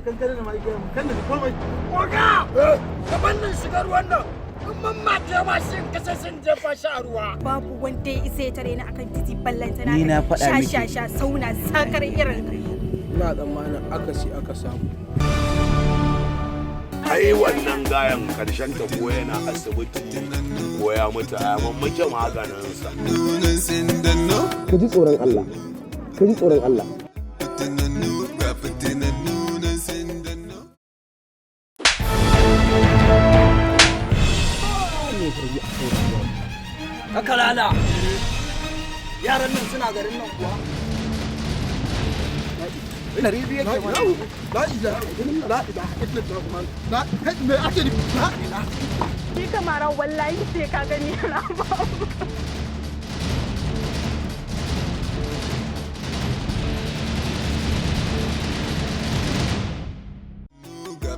Kankare da mai gaya mu kan da komai. Oga! Gaban nan shigar wannan! In mun mace ma shin kasa sun jefa shi a ruwa. Babu wanda ya isa ya tare ni akan titi, ballantana Ni na faɗa sha miki. sha sha sauna sakar irin ka. Ina tsammanin akasi aka samu. Ai wannan gayan karshen ta ko yana asibiti ko ya mutu, a muke maganinsa. Ka ji tsoron Allah, ka ji tsoron Allah. Kakalala! Yaran nan suna garin nan kuwa? 200 yake mana. La ilaha, la ilaha illallah. La kai, me ake nufi? La ilaha. Ni kamara, wallahi sai ka gani na ba.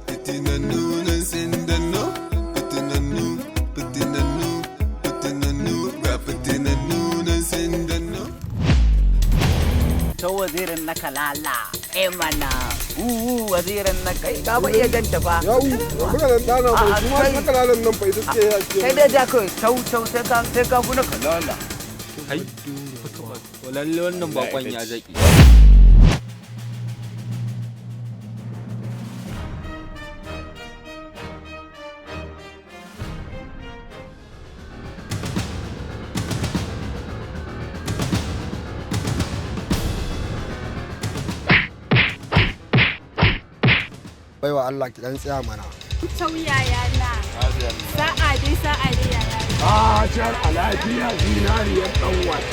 Fitinannu nan sun danno, fitinannu, fitinannu, fitinannu, ga fitinannu nan sun danno. Ta wazirin na kalala, eh mana, uwu wazirin na kai, ka ba iya janta fa. Yau muka nan dana A'a, mai kuma kai. Nakalalan nan fa ita suke yi a cikin. Kai dai ja kawai, tau tau, sai ka fi na kalala. Kai, lalle wannan bakon ya zaki. Baiwa Allah, ki dan tsaya mana. Tau yaya na. Sa'a dai, sa'a dai yaya. A car a lafiya, zinariyar dan wata.